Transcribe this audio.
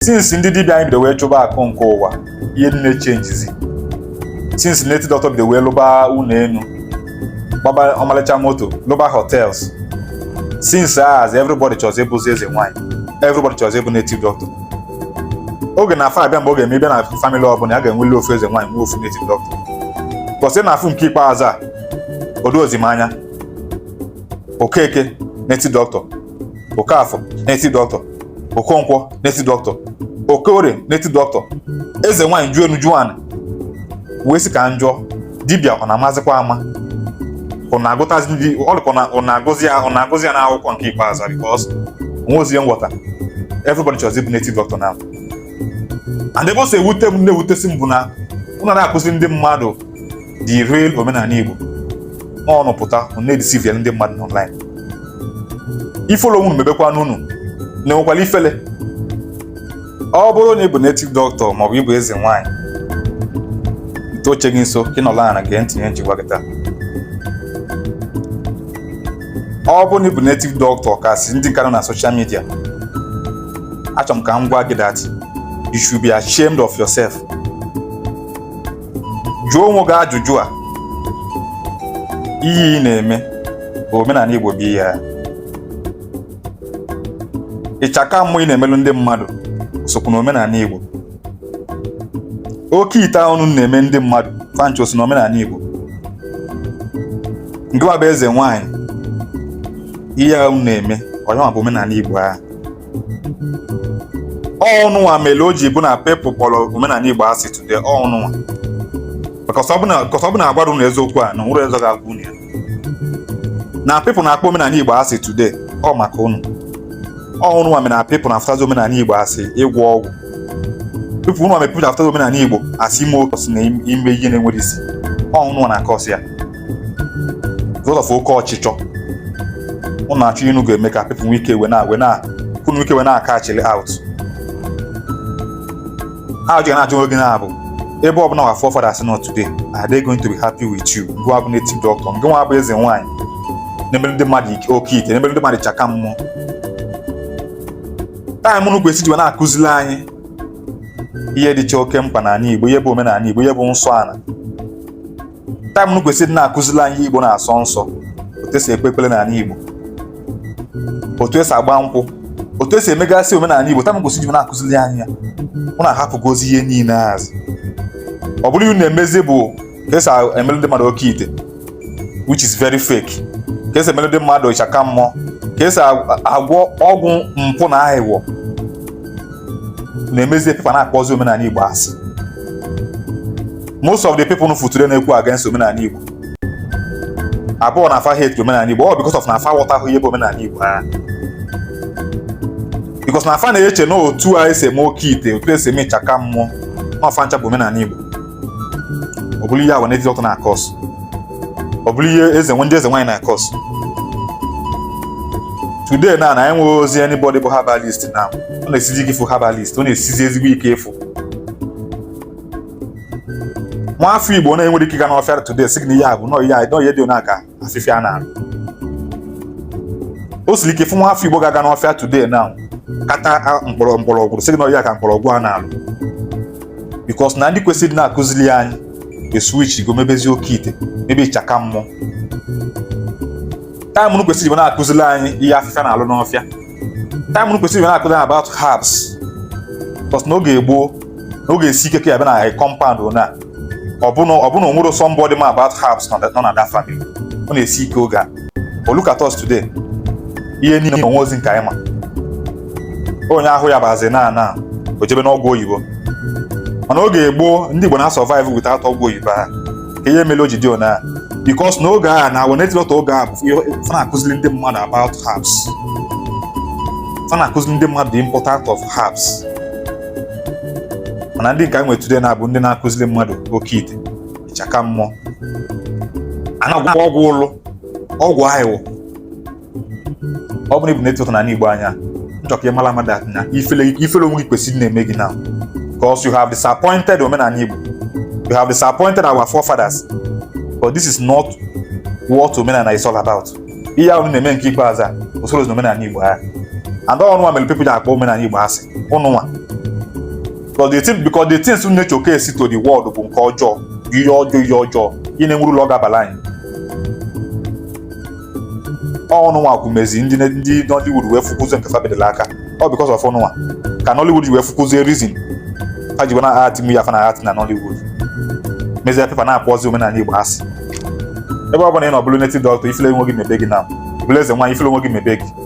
Since ndị dibịa anyị bido wee chụba akụ nke ụwa, ihe niile change-zi. Since native doctor bido wee lụba ụlọ enu, gbaba ọmalịcha moto, lụba hotels, since as everybody chọrọ ịbụzi eze nwaanyị, everybody chọrọ ịbụ native doctor. Oge na afa abịa mgbe ọ ga-eme ịbịa na family ọbụla, a ga-enweli ofu eze nwaanyị, nwee ofu native doctor. Bọsị na afụ nke ikpeazụ a odozi m anya. Okeke native doctor, Okafọ native doctor, Okonkwo native doctor, Okorie native doctor, eze nwaanyị juo enu juo anị. Wee sị ka m jụọ dibịa, ọ na-amazikwa ama, ọ na-agụtazi ndị ọ dịka ọ na-agụzi ya, ọ na-agụzi ya n'akwụkwọ nke ikpeazụ a, because onwezi ihe nghọta. Everybody chọrọ ịbụ native doctor now. And ebe o si ewute m, na-ewutesi m, bụ na ụnụ na-akụzi ndị mmadụ the real omenala Igbo, ọnụ pụta ọ na-edeceive ndị mmadụ online. Ifele onwe unu mebekwa n'unu na-enwekwala ifele. Ọ bụrụ na ị bụ native doctor maọbụ ịbụ eze nwaanyị, ite oche gị nso ka ị nọla ala gee ntị ihe njikwa gị taa. Ọ bụrụ na ị bụ native doctor kasị ndị nka nọ na social media, achọrọ m ka m gwa gị that you should be ashamed of yourself. Jụọ onwe gị ajụjụ a: ihe ị na-eme bụ omenala Igbo bụ ihe a? Ịchaka mmụọ ị na-emelụ ndị mmadụ sokwu na omenala Igbo? Oke ite ahụ unu na-eme ndị mmadụ fancho so na omenala Igbo? Nke bụ eze nwaanyị, ihe ahụ na-eme ọya bụ omenala Igbo ahụ? Ọnụnwa mere o ji bụ na people kpọrọ omenala Igbo asị today, ọnụnwa, because ọ bụ na agwara unu eziokwu a na nwere ọzọ ga-agwa unu ya na people na-akpọ omenala Igbo asị today, ọ maka unu. Ọnụnwa mere na people na-afụtazi omenala Igbo asị ịgwọ ọgwụ. People ụnụ mere people na-afụtazi omenala Igbo asị ime oke na ime ihe na-enwere isi. Ọnụnwa na-akọsị ya because of oke ọchịchọ ụnụ na-achọ inu ga-eme ka people nwee ike wee na wee na unu ike wee na-aka achịlị out. Ajụ ga na-ajụ onwe gị na-abụ ebe ọbụla our forefathers nọ today, are they going to be happy with you? Gụwa bụ native doctor, ngị nwa bụ eze nwaanyị na-emere ndị mmadụ oke ite, na-emere ndị mmadụ chaka mmụọ. Time unu kwesịrị ji wee na-akụziri anyị ihe dịcha oke mkpa n'ala Igbo, ihe bụ omenala Igbo, ihe bụ nsọ ala, time unu kwesịrị na-akụziri anyị Igbo na-asọ nsọ, otu esi ekpe ekpere n'ala Igbo, otu esi agba nkwụ, otu esi emegasị omenala Igbo, time kwesịrị ji na-akụziri anyị ya, mụ na-ahapụgozi ihe niile hazi. Ọ bụrụ unu na-emezi bụ ka esi emere ndị mmadụ oke ite, which is very fake, ka esi emere ndị mmadụ ịchaka mmụọ, ka esi agwọ ọgwụ mpụ na aghụghọ, na-emezi people na-akpọzi omenala Igbo asị. Most of the people future na-ekwu against omenala Igbo abụọ na afa hate omenala Igbo, ọ because of na afa ghọtahụ ihe bụ omenala Igbo ha, because na afa na-eche na otu a esi eme oke ite, otu esi eme ịchaka mmụọ, na ọfa ncha bụ omenala Igbo. Ọ bụrụ ihe awa native doctor na-akọs, ọ bụrụ ihe eze ndị eze nwaanyị na-akọs today, na anyị enweghị ozi anybody bụ herbalist now. Ọ na-esizi ike ịfụ herbalist, ọ na-esizi ezigbo ike ịfụ nwa afọ Igbo na-enwere ike ịga n'ọfịa today sị gị na ihe a bụ nọọ ihe nọọ ihe dị ona ka afịfịa a na-arụ. O siri ike fụ nwa afọ Igbo ga-aga n'ọfịa today now kata mkpọrọgwụ sị gị na ihe ka mkpọrọgwụ a na-alụ, because na ndị kwesịrị na-akụziri anyị eswitch go mebezi oke ite, mebe ịchaka mmụọ. Time unu kwesịrị na-akụziri anyị ihe afịfịa na-alụ n'ọfịa, time unu kwesịrị na-akụziri anyị about herbs, because n'oge gboo, n'oge esi ike ka ya bịa na compound na ọbụna onwere somebody ma about herbs nọ na that family, ọ na-esi ike oge a. But look at us today, ihe niile onwe ozi nke anyị ma onye ahụ ya bazi na o jebe n'ọgwụ oyibo. Mana oge gboo, ndị Igbo na-survive without ọgwụ oyibo ha. Ka ihe mere o ji dị ona, because n'oge a na native doctor oge a bụ fa na-akụziri ndị mmadụ about herbs, fa na-akụziri ndị mmadụ the importance of herbs. Mana ndị nke anyị nwere today na-abụ ndị na-akụziri mmadụ oke ite, ịchaka mmụọ, a na-agwọ ọgwụ ụlụ, ọgwụ aghụghọ. Ọ bụrụ ịbụ native doctor n'ala Igbo anya nchọ ka ị mara mmadụ na ifele ifele onwe gị kwesịrị na-eme gị now, because you have disappointed omenala Igbo, you have disappointed our forefathers, but this is not what omenala is all about. Ihe ahụ na-eme nke ikpeazụ a usoro omenala Igbo ha and ọnụnwa mere people ji akpọ omenala Igbo asị. Ụnụnwa Because the things unu na-showcase to the world bụ nke ọjọọ, ihe ọjọọ, ihe ọjọọ, ihe na-enwere ụlọ ọ ga-abala anyị. Ọnụ nwa kwumezi ndị Nollywood wee fukwuzie nke fa bedela aka. Ọ because of ọnụ nwa ka Nollywood ji wee fukwuzie reason ha ji wee na ati mu ya afa na ati na Nollywood mezie pepa na-akpọzi omenala Igbo asị. Ebe ọ bụla ị nọ bụrụ native doctor, ifele onwe gị mebe gị na bụrụ eze nwaanyị, ifele onwe gị mebe gị.